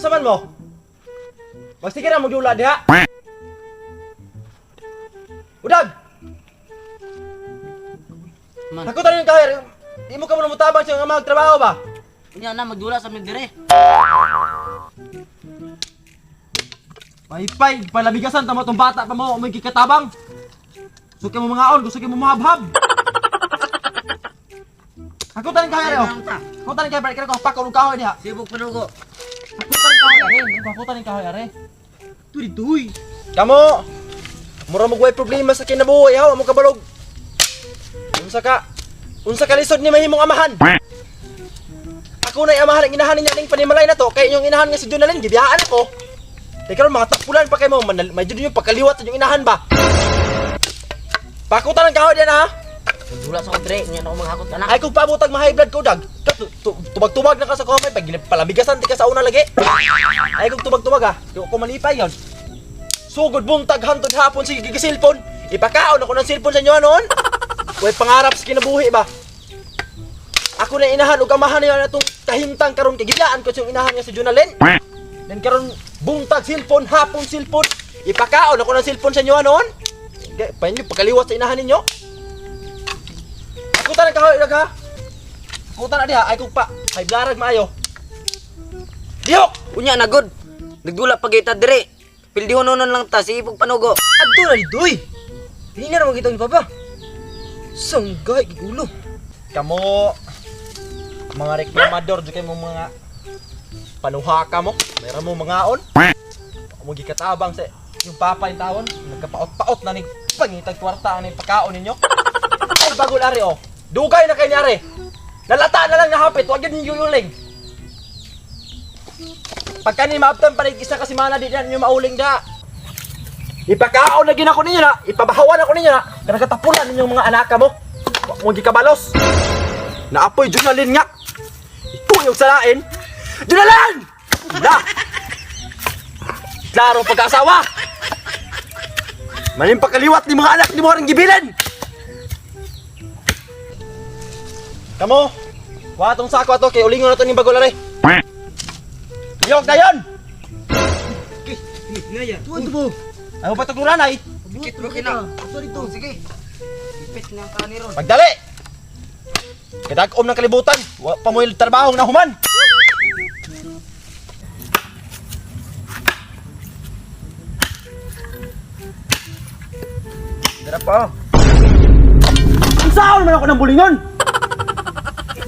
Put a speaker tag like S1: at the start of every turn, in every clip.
S1: Unsa man mo? Magsige na magdula diha. Udag!
S2: Man.
S1: Hakutan yung kahoy. Di mo ka mo mutabang sa nga magtrabaho ba?
S2: Unya na magdula sa dire.
S1: Paypay, palabigasan tamo tong bata pa mo, may gikatabang. Gusto kay mo mga on, gusto kay mo mahabhab. Hakutan yung kahoy oh. Hakutan yung kahoy, kaya ko pako og kahoy diha.
S2: Sibog panugo.
S1: Hakutan yung kahoy are, hakutan yung kahoy are.
S2: Tuy tuy.
S1: Kamo. Mura mo way problema sa kinabuhi ha, mo kabalog. Unsa ka? Unsa ka lisod ni mahimong amahan? Ako na amahan ang inahan niya ning panimalay na to kay inyong inahan nga si Jonalyn gibiyaan ako. Di karon mga tapulan pa kay mo, may jud yung pagkaliwat sa inyong inahan ba? Pakutan ang kahoy diyan ha.
S2: Magdula sa ko dire, unya na ako maghakot ana.
S1: Ay kung paabotag ma high blood ko dag. Tubag-tubag na ka sa kamay pag palamigasan ti ka sa una lagi. Ay kung tubag-tubag ha, di ko malipay yon. Sugod buntag hantod hapon sige gigisilpon. Ipakaon ako ng silpon sa inyo noon. Way pangarap sa kinabuhi ba? Ako na inahan ug amahan niyo na itong kahimtang karon kay gibiyaan ko sa inyong inahan nga si Jonalyn. Then karon buntag silpon, hapon silpon. Ipakaon ako ng silpon sa inyo noon. Pa inyo pagkaliwat sa inahan ninyo. Akutan ang kahoy ha. Akutan na diha ay kung pa ay blarag maayo. Lihok!
S2: Unya na god. Nagdula pa kita dire. Pildihon nonon lang ta sibog panugo.
S3: Adto na ditoy. Di na raw kitang papa. Sanggay gigulo.
S1: Kamo mga reklamador jud kay mo mga panuhaka mo. Mayroon mo mga on. Mo gikatabang sa yung papa yung tawon, nagkapaot-paot na ni pangitag kwarta ani pagkaon ninyo. Ay bagol ari oh. Dugay na kay ni ari. Nalata na lang nahapit, wag yun yuling. Pagka ni maabtan pa isa ka semana di na ninyo mauling da. Ipakaon na ginako ninyo na, ipabahawan ako ninyo na, kanang katapulan ninyong mga anaka mo. Wa mo gikabalos. Naapoy Junalyn nga. Ito yung salain. Junalyn! Na! Klaro pag-asawa! Maling pagkaliwat ni mga anak ni mga rin gibilin! Kamo, wa tong sako ato kay ulingon na to ning bagol are. Liyog na yon!
S3: Ngaya. Tuwan mo.
S1: Ano pa tagluran ay?
S2: Dikit mo kina.
S3: Ato dito.
S2: Sige. Ipit na ang kaniron.
S1: Magdali! Kadag-om ng kalibutan, wa pa mo yung trabahong nahuman!
S3: Dara pa.
S1: Ang saan man ako ng bulingon?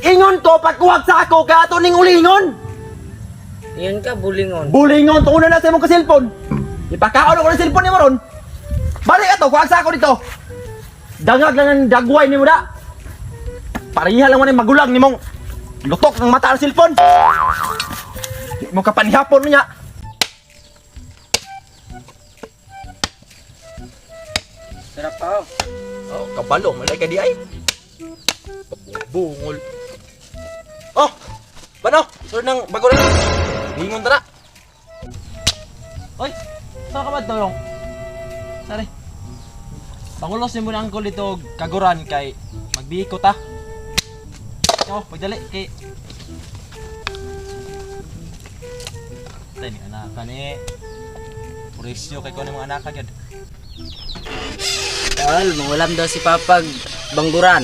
S1: Ingon ko pagkuwag sa ako kaya ato ning ulingon.
S2: Iyon ka bulingon.
S1: Bulingon tuunan na sa imong ka-cellphone. Ipakaon ako ng cellphone nimo ron. Balik ato, kuwag sa ako dito. Dangag lang ang dagway nimo da. Pareha lang man ang magulang nimong lutok ng mata ang cellphone. Di mo kapanihapon niya.
S2: Sarap pa.
S1: Oh, kabalo, malay ka di ay. Bungol. Oh, pano? Sunod ng bago rin. Lingon tara. Oy, saan ka ba tulong? Sari. Pangulos ni mo na angkol dito kaguran kay magbiko ta. Oh, pagdali kay Tay ni anak ka ni. Purisyo kay ko ni mga anak ka gyud.
S2: Tol, mangulam daw si Papag bangguran.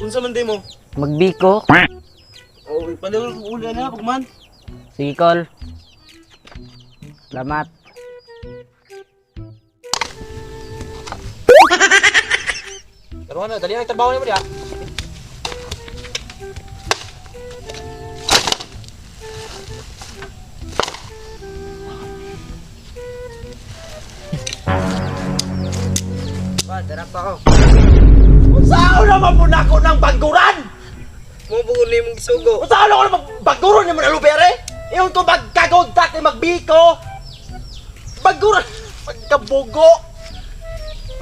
S3: Unsa man di mo?
S2: Magbiko.
S3: Oh, ipaliw ko uli na pagman.
S2: Sige, Kol. Salamat.
S1: Pero ano, dali na yung trabaho nimo diha.
S2: Pa, dara pa ako.
S1: Unsaon naman po nako ng bangguran?
S2: Mo bugol ni mong sugo.
S1: Unsaon ako ng bangguran nimo na lupi are? Ingon ko magkagontak ni magbiko. Bangguran, pagkabugo.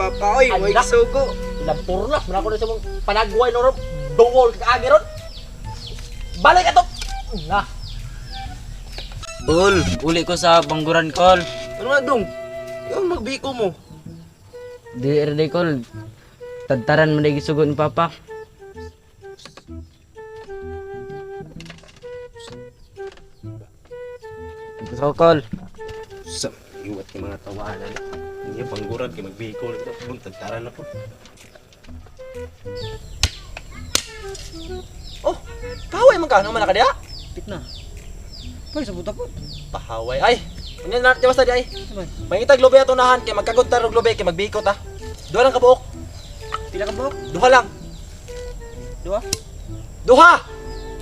S2: Papa, oy,
S1: way
S2: sugo.
S1: Ilang purlas man ako na sa mong panagway no ron. Dungol kag ron. Balik ato. Na.
S2: Ul, uli ko sa bangguran, Kol.
S3: Ano nga dong? Yung magbiko mo.
S2: Di erde, Kol. Tadtaran man lagi sugo ni Papa. Okol.
S4: Sa iwat kay mga tawanan. Hindi pangguran kay magbihikol ito. Tagtaran na po.
S1: Oh, pahaway man ka ano man na ka diha?
S3: Pit na. Pag sa buta po.
S1: Pahaway ay. Unya na di basta di ay.
S3: Sabay.
S1: Mangitag lobe ato nahan kay magkagod ta og lobe kay magbikot ta. Duha lang ka buok.
S3: Pila ka buok?
S1: Duha lang.
S3: Duha?
S1: Duha.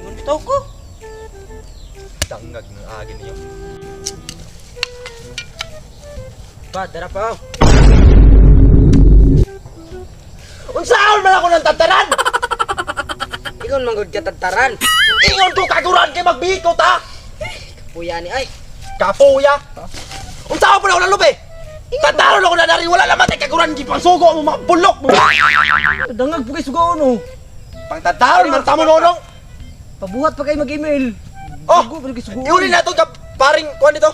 S3: Ingon bitaw ko.
S1: Dangag ng agi ninyo.
S3: Pa, dara pa. Oh.
S1: Unsaon man ako ng tataran?
S3: Ingon man gud ka tagtaran.
S1: Ingon ko kaguran kay magbikot ta.
S3: Puya ni ay.
S1: Kapuya. Unsaon pa na ako ng lobe? Tataron ako na dari wala naman tay kaguran gipangsugo mo mga bulok mo.
S3: Dangag po kay sugaon oh.
S1: Pangtataron man tamo nonong.
S3: Pabuhat pa kay mag-email.
S1: Oh,
S3: Bugo pa kay sugaon.
S1: Iuli na to ka paring kuan dito.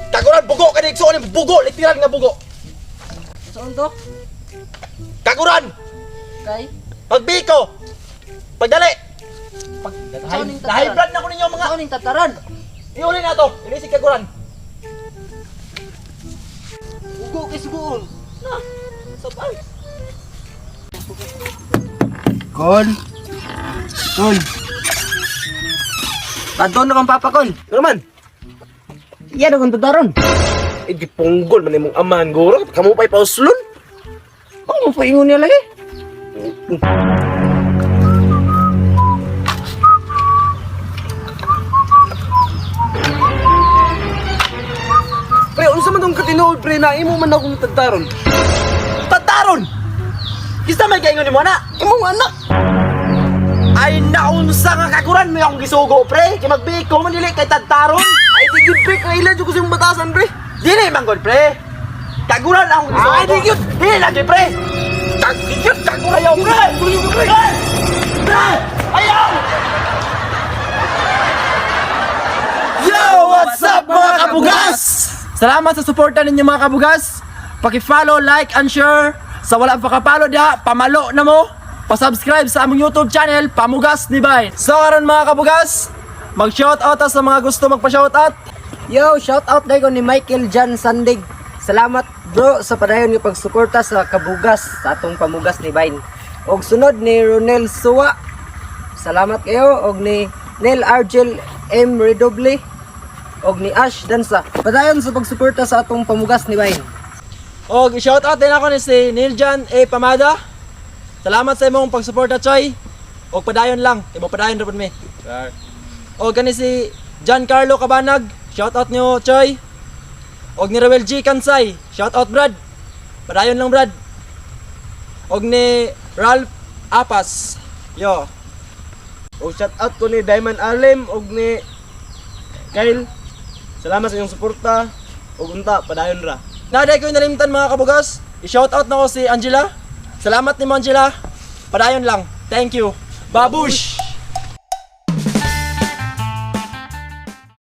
S1: Kaguran bugo kani igsuon ni bugo literal nga bugo.
S3: Saan to?
S1: Kaguran
S3: Kay?
S1: pagbiko. Pagdali. Pag
S3: Saan yung tataran?
S1: High blood na ko ninyo mga.
S3: Saan yung tataran?
S1: Iuli na to. Ini si kaguran.
S3: Bugo kay sugaon. Na. Sabay.
S2: Kol. Kol.
S3: Padon na kang papa kon.
S4: Ano man?
S3: Iya na kong tataron.
S4: Eh, gipunggol man imong amahan guro. Kamu pa'y pauslon.
S3: Ang mo paingon niya lagi.
S4: Pre, unsa man tong katinuod pre na imo man akong tagtaron.
S1: Tataron. Kista may kaingon nimo na.
S4: Imong anak.
S1: Ay naunsa nga kaguran mo akong gisugo pre. Kay magbiko man dili kay tagtaron.
S4: Ay di gid pre, kaila jud ko sa imong batasan pre.
S1: Dili man gud pre. Kaguran akong gisugo.
S4: Ay, di gyud.
S1: Dili lagi pre. Kaguran kaguran ayaw pre. Pre. Pre. Ayaw. Yo, what's up mga kabugas? Salamat sa suporta ninyo mga kabugas. Paki-follow, like, and share. Sa wala pa kapalo diha, pamalo na mo. Pa-subscribe sa among YouTube channel, Pamugas ni Bay. So karon mga kabugas, mag-shoutout ta sa mga gusto magpa-shoutout.
S3: Yo, shout out dahil ko ni Michael John Sandig. Salamat bro sa padayon nga pagsuporta sa kabugas sa atong pamugas ni Vine. Og sunod ni Ronel Suwa. Salamat kayo og ni Neil Argel M Redoble og ni Ash Dansa. Padayon sa pagsuporta sa atong pamugas ni Vine.
S1: Og i-shoutout din ako ni si Neil John A. Pamada. Salamat sa imong pagsuporta, Choy. Og padayon lang, kay mo padayon ra pud mi. Og kani si John Carlo Cabanag, shoutout niyo, Choy. Og ni Ruel G. Kansay, shoutout Brad. Padayon lang, Brad. Og ni Ralph Apas. Yo.
S4: O shout out ko ni Diamond Alem og ni Kyle. Salamat sa inyong suporta. Og unta padayon ra.
S1: Naday ko yung nalimtan mga kabugas. I-shoutout na ko si Angela. Salamat ni Mo Angela. Padayon lang. Thank you. Babush!